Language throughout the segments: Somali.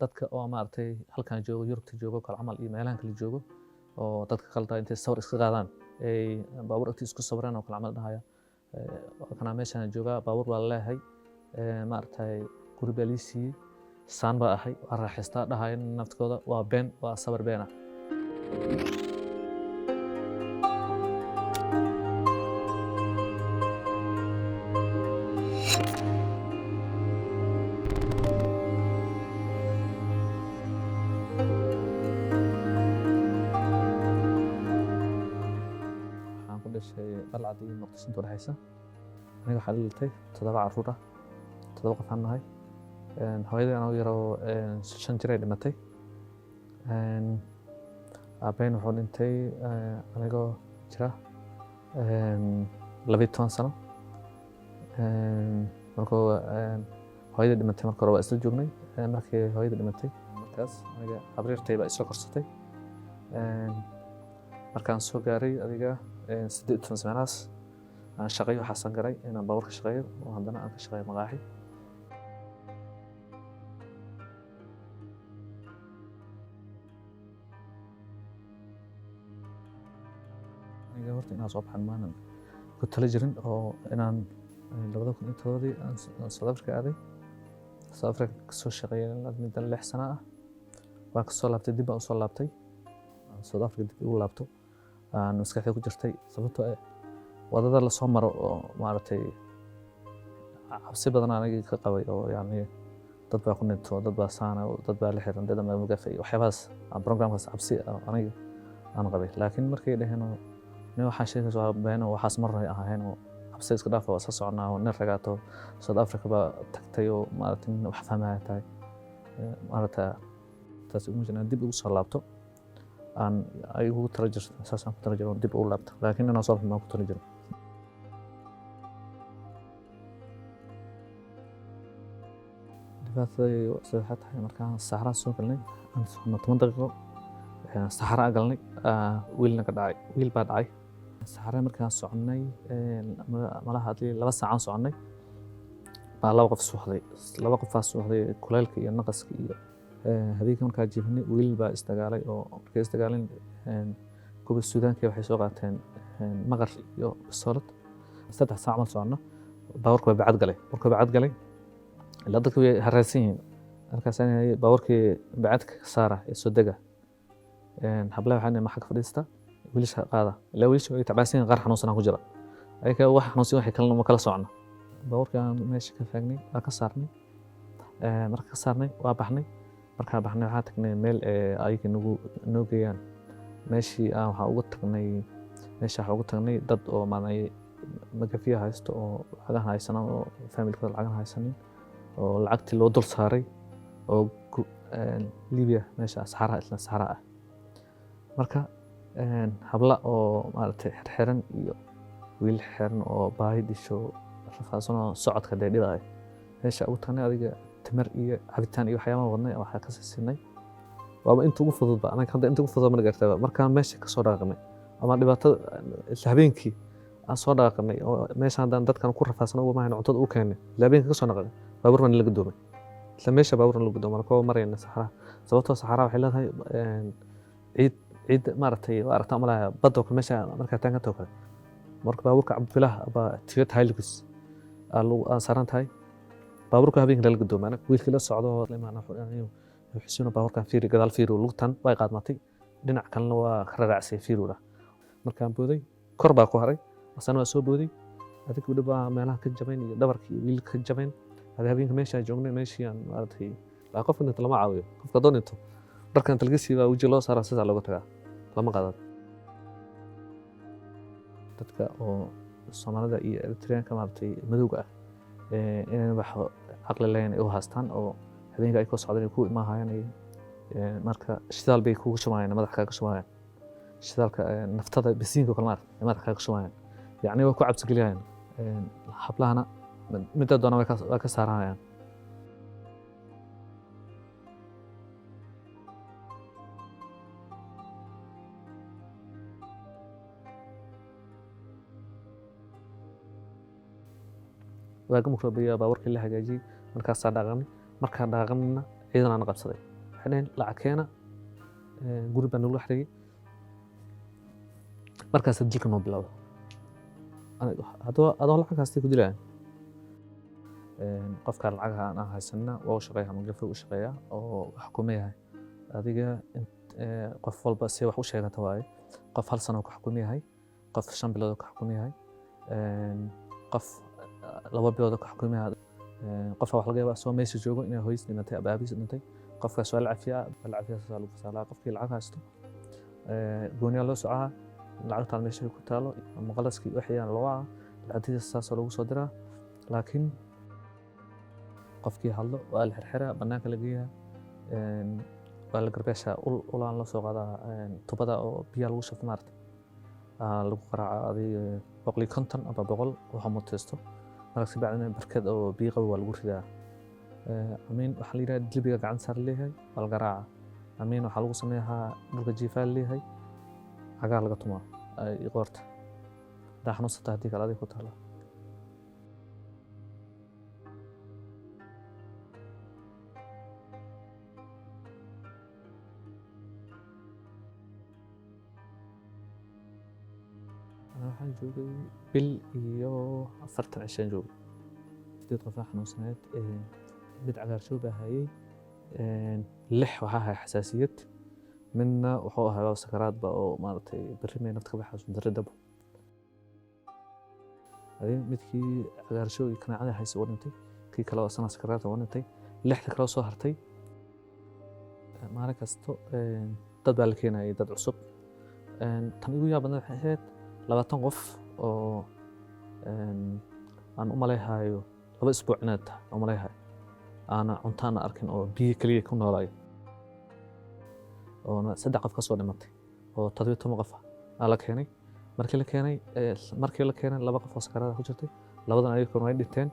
Dadka oo maaragtay halkan joogo, Yurubta joogo kale camal iyo meelahan kale joogo, oo dadka khalda intay sawir iska qaadaan ay baabuur agtiisa isku sawiraan oo kale camal dhahaya, "Kanaa meeshaan joogaa, baabuur baa laleeyahay, maaragtay guri baa lii siiyey, saan baa ahay, waa raaxaystaa," dhahaya naftkooda, waa been, waa sawir been ah. Waxaan ku dhashay Balcad iyo Muqdisho inta udhexaysa. Aniga waxaa dhalatay 7 caruur ah, 7 qof aan nahay. Hooyadii anoo yaroo 5 jir ay dhimatay. Aabbahayn wuxuu dhintay anigoo jira 12 sano. Markuu hooyadii dhimatay, marka hore waa isla joognay. Markii hooyadii dhimatay, markaas aniga habriirtay baa isoo korsatay. Markaan soo gaaray adiga 18 sanaas, aan shaqeeyo, waxaasan garay inaan baabuur ka shaqeeyo oo haddana aan ka shaqeeyo maqaaxi. Aniga horta inaan soo baxan maanan ku tala jirin, oo inaan 2007-dii aan South Africa aaday. South Africa kasoo shaqeeyay muddo 6 sano ah, waan kasoo laabtay, dib baan usoo laabtay. South Africa dib ugu laabto aan maskaxda ku jirtay, sababtoo ah wadada lasoo maro oo maaragtay cabsi badan anigii ka qabay, oo yacni dad baa ku dhinto, dad baa saana, dad baa la xiran, dad baa magafa iyo waxyaabahaas aan programkaas cabsi aniga aan qabay. Laakiin markay dhaheen oo nin waxaa sheegaysa waa been oo waxaas mar hore ahayn oo cabsi iska dhaaf, waa isla soconaa, oo nin ragaato South Africa baa tagtay oo maaragtay nin wax fahmaya tahay, maaragtay taas ugu jirnaa dib ugu soo laabto aan ay ugu tala jirto, saasaan ku tala jiro dib ugu laabto, laakiin inaan soo baxo maan ku tala jiro. Dhibaatada waxay tahay markaan saxaraha soo galnay, aan socono 10 daqiiqo saxara galnay, wiilna ka dhacay, wiil baa dhacay saxara. Markaan soconay malaha hadii 2 saacaan soconay baa 2 qof suuxday, 2 qof baa suuxday kulaylka iyo naqaska iyo habeenkii. Markaa jiifnay wiil baa isdagaalay, oo markay isdagaaleen kuwa Suudaanka waxay soo qaateen maqar iyo bistoolad. 3 saac mal socono, baabuurka waa bacad galay. Markuu bacad galay, ilaa dadka way haraysan yihiin, markaas baabuurkii bacadka ka saara ee soo dega. Hablaha waxaa maxaa ka fadhiista, wiilasha qaada, ilaa wiilasha way tacbaansan yihiin, qaar xanuunsanaa ku jira, ayaga wax xanuunsan waxay kalena ma kala socno. Baabuurkii aan meesha ka faagnay, waa ka saarnay. Marka ka saarnay waa baxnay. Markaan baxnay waxaa tagnay meel ayaga nagu noo geeyaan. Meeshii aan waxaa ugu tagnay, meesha waxaa ugu tagnay dad oo maanay magafiya haysto oo lacagahan haysanan, oo faamilkooda lacagahan haysanin, oo lacagtii loo dul saaray, oo Libiya meesha saxaraha, isla saxaraha ah. Marka habla oo maaragtay xirxiran iyo wiil xiran oo baahi disho, rafaadsan oo socodka dee dhibaya meesha ugu tagnay. Adiga timir iyo cabitaan iyo waxyaabaha wadnay waxaa ka siinay, waaba inta ugu fududba anaga hadda inta ugu fudud ma gartaba. Markaan meesha kasoo dhaqaaqnay ama dhibaatada isla habeenkii aan soo dhaqaaqnay, oo meesha haddaan dadkan ku rafaadsan ugu mahayno cuntada u keenay, isla habeenkii kasoo dhaqaaqnay, baabuur baa nala gadoomay. Isla meesha baabuur nala gadoomay markoo marayna saxaraha, sababtoo saxaraha waxay leedahay ciid, ciid maaragtay waa aragtaa malaya badda oo kale meesha markaa taaganta oo kale. Marka baabuurka Cabdibilaah baa Toyota Hilux aa saaran tahay, baabuurka habeenkii lala gadoomay. Anaga wiilkii la socdo xusino, baabuurkan fiiri, gadaal fiiri, lugtan way qaadmatay, dhinac kalena waa ka raraacsay, fiiriwda. Markaan booday kor baa ku haray, asana waa soo booday, adiga udhib baa meelaha ka jabayn iyo dhabarka iyo wiilka ka jabayn. Hada habeenka meeshaan joognay, meeshii aan maaragtay qofka dhinto lama caawiyo. Qofka haddoo dhinto dharkan talga siibaa weji loo saaraa, sidaa looga tagaa, lama qaadan. Dadka oo Soomaalida iyo Eritreanka maaragtay madowga ah inay wax caqli lahayn ay u haystaan, oo habeenka ay ku socdaan ay ku imaahayaan, marka shidaal bay kugu shubayaan, madaxa kaaga shubayaan shidaalka naftada bisiinka oo kale maaragtay madaxa kaaga shubayaan, yacni waa ku cabsi geliyayaan. Hablahana midda doona way ka saaranayaan. Waaga markuu baabuurkii la hagaajiyey, markaasaa dhaqanay. Markaan dhaqanna Ciidan aan qabsaday, waxay dhaheen lacag keena. Guri baa nagu xirigay. Markaas dilka noo bilowda. Adoo lacag haystay ku dilayaan. Qofka lacagaha aan haysanna waa u shaqeeyaa, magafa u shaqeeyaa oo xukuma yahay. Adiga qof walba si wax u sheegata waaye. Qof 1 sano ka xukumi yahay, qof 5 bilood ka xukumi yahay, qof 2 bilood ka xukumi yahay. Qof wax laga yaabaa soo meesha joogo inay hooyis dhimatay ama aabihiis dhintay. Qofkaas waa la cafiyaa, waa la cafiyaa, saas lagu fasaalaa. Qofkii lacag haysto gooniyaa loo socaa, lacagtaan meesha ku taalo ama qalaskii wixii loo wacaa, lacagtiisa saasoo lagu soo diraa. Laakiin qofkii hadlo waa la xirxiraa, bannaanka la geeyaa, waa la garbeeshaa, ulaan loo soo qaadaa, tubada oo biyaha lagu shafo maarata lagu qaraaca. Adiga 150 ama 100 waxa mutaysto. Markaas kabacdina barkad oo biyo qabo waa lagu ridaa. Amiin waxaa la yidhaha jilbiga gacan saar leeyahay, waa la garaaca. Amiin waxaa lagu sameeyaa dhulka jiifaa leeyahay, cagaar laga tumaa qoorta. Haddaa xanuunsata, haddii kale adiga ku taala. Ana waxaan joogay bil iyo 40 cishaan joogay. 8 qof aa xanuunsaneed. Mid cagaarshow baa hayay, 6 waxaa haya xasaasiyad, midna wuxuu ahaa sakaraadba oo maaragtay berri may nafta ka baxayso darri dabo. Adi midkii cagaarshow iyo kanaacada haysa oo dhintay, kii kale oo asana sakaraadka oo dhintay, 6da kale oo soo hartay. Maalin kasto dad baa la keenayay, dad cusub. Tan igu yaab badnayd waxay ahayd 20 qof oo aan u malayhayo 2 isbuuc inaad tahay u malayhayo aana cuntaana arkin oo biyo keliya ku noolaay, oona 3 qof ka soo dhimatay oo 17 qof ah la keenay. Markii la keenay 2 qof oo sakaraad ku jirtay, labadan ayaguna way dhinteen.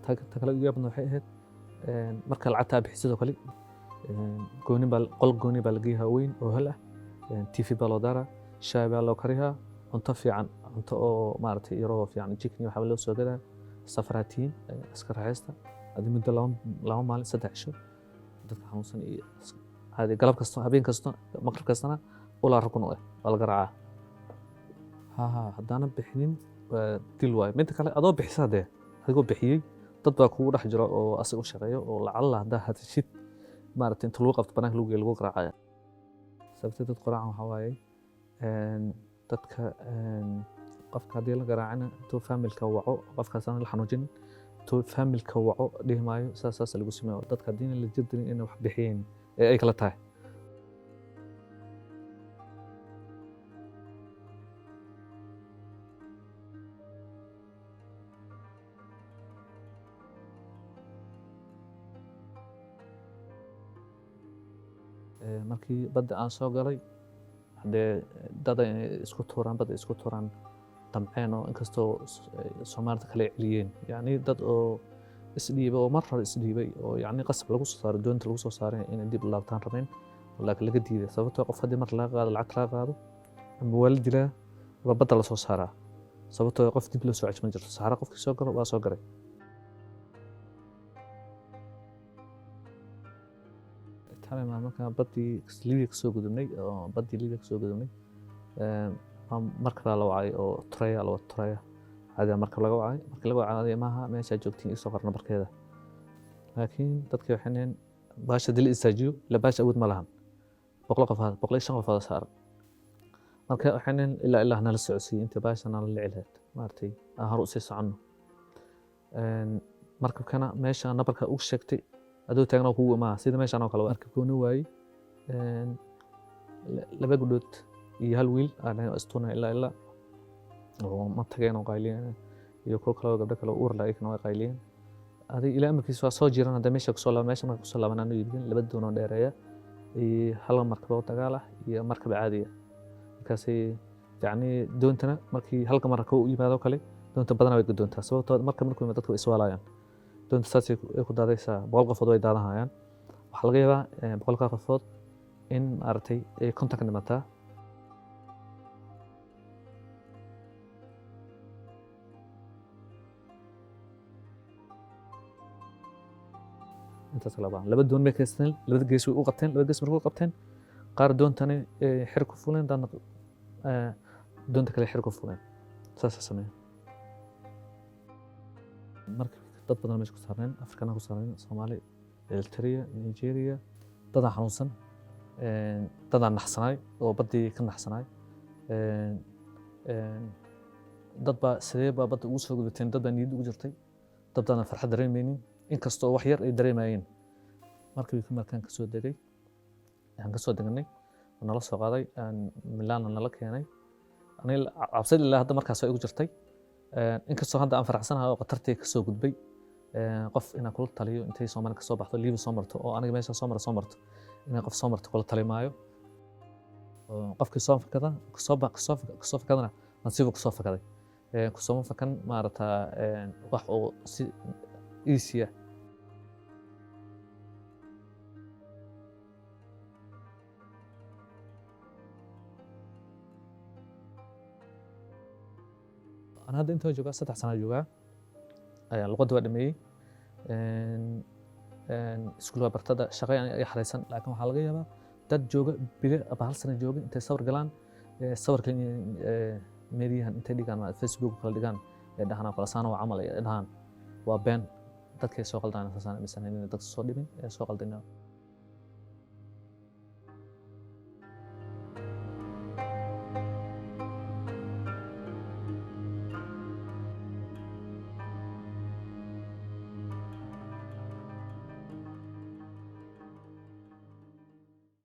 Ta kale ugu yaab badnayd waxay ahayd marka lacagta aad bixisid oo kale, gooni baa qol gooni baa la geeyaa weyn oo hal ah, TV baa loo daaraa, shaay baa loo kariyaa, cunto fiican, cunto oo maaragtay yaroo fiican, chicken iyo waxba loo soo gadaa. Safaraatiin iska raaxaysta adi muddo 2 maalin 3 cisho. Dadka xanuunsan iyo caadi galab kasto, habeen kasto, maqrib kastana ulaa rukun u ah waa la garaacaa. Ha haddaana bixinin waa dil waaye. Midda kale adoo bixisa, dee adigoo bixiyey dad baa kugu dhex jira oo asaga u shaqeeyo oo lacalla haddaa hadashid maaragtay inta lagu qabto banaanka lagu geeyo lagu garaacaya. Sababta dad qoraacan waxaa waaye dadka qofka haddii la garaacina intuu faamilka waco, qofkaas aan la xanuujin, intuu faamilka waco dhihi maayo saas saas lagu sameeyo. Dadka haddii la jirdilin inay wax bixiyeen ee ay kala tahay. Markii badda aan soo galay, haddee dad ay isku tuuraan badda, isku tuuraan damceen oo inkastoo Soomaalida kale celiyeen, yacni dad oo isdhiibay oo mar hore isdhiibay oo yacni qasab lagu soo saaray doonta lagu soo saaray inay dib u laabtaan rabeen, laakiin laga diiday. Sababtoo qof haddii mar laga qaado lacagta laga qaado ama waa la dilaa ama badda la soo saaraa. Sababtoo qof dib loo soo ceshan jirto saxaro, qofkii soo galo waa soo galay. Tani markaan baddii Libiya kasoo gudubnay, oo baddii Libiya kasoo gudubnay, markabaa la wacay oo Turaya la wada Turaya caadi markab laga wacay. Markii laga wacay maaha meeshaa joogtiin isoo qorna barkeeda, laakiin dadkii waxay dhaheen baasha dil istaajiyo ila baasha awood ma lahan, 100 qof 105 qof saaran. Marka waxay dhaheen ilaa nala socodsiiyo inta baasha nala lici lahayd maaragtay aan hore usii soconno. Markabkana meesha nabarka ugu sheegtay adoo taagan oo kugu imaa sida meeshan oo kale. Markabkoona waayey 2 gabdhood iyo 1 wiil aan dhahay istuuna ilaa oo ma tageen oo qayliyeen, iyo kuwo kale oo gabdho kale oo uur leh ayagana way qayliyeen. Adiga ilaa amarkiisa waa soo jiran hadda meesha kusoo laaban, meesha marka kusoo laaban aanu yidhin 2 doon oo dheereeya iyo hal markab oo dagaal ah iyo markab caadi ah. Markaasi yacni doontana markii halka markab u yimaado kale doonta badanaa way godoontaa, sababtoo marka markuu yimaado dadku way iswaalayaan. Doonta saasay ku daadaysaa, 100 qofood way daadanayaan. Waxaa laga yaabaa 100 qofood in maaragtay ay 50 ka dhimataa. Intaas kala baahan. Laba doon bay kaysteen, labada gees way u qabteen, labada gees markay u qabteen, qaar doontani xir ku fuleen, dadna doonta kale xir ku fuleen. Saasa sameeyeen. Marka dad badan meesha ku saarneen, Afrikana ku saarneen, Soomaali, Eritrea, Nigeria, dadaa xanuunsan, dadaa naxsanaay oo baddii ka naxsanaay. Dad baa sidee baa badda ugu soo gudateen, dad baa niyad ugu jirtay, dad baana farxad dareemaynin, inkastoo wax yar ay dareemayeen. Markii markaan kasoo degay, aan kasoo deganay, oo nala soo qaaday, Milaano nala keenay, aniga cabsida ilaa hadda markaas waa igu jirtay. Inkastoo hadda aan faraxsanahay oo khatartii kasoo gudbay, qof inaan kula taliyo intay Soomaali kasoo baxdo, Liibi soo marto oo aniga meesha soo mara soo marto, inaan qof soo marto kula tali maayo. Oo qofkii soo fakada, kasoo fakadana nasiibu kasoo fakaday. Kusooma fakan maarata wax oo si easy ah. Ana hadda inta joogaa 3 sana joogaa. Luqadda waa dhameeyey. Iskuul waa bartada, shaqo ay xareysan, laakiin waxaa laga yaabaa dad jooga bile aba hal sano jooga intay sawir galaan, sawirka meediyahan intay dhigaan, Facebook kala dhigaan, ee dhahaan qalasaan waa camal, ay dhahaan waa been, dadkay soo qaldaan. Saasaan aaminsanay inay dadka soo dhibin ee soo qaldin.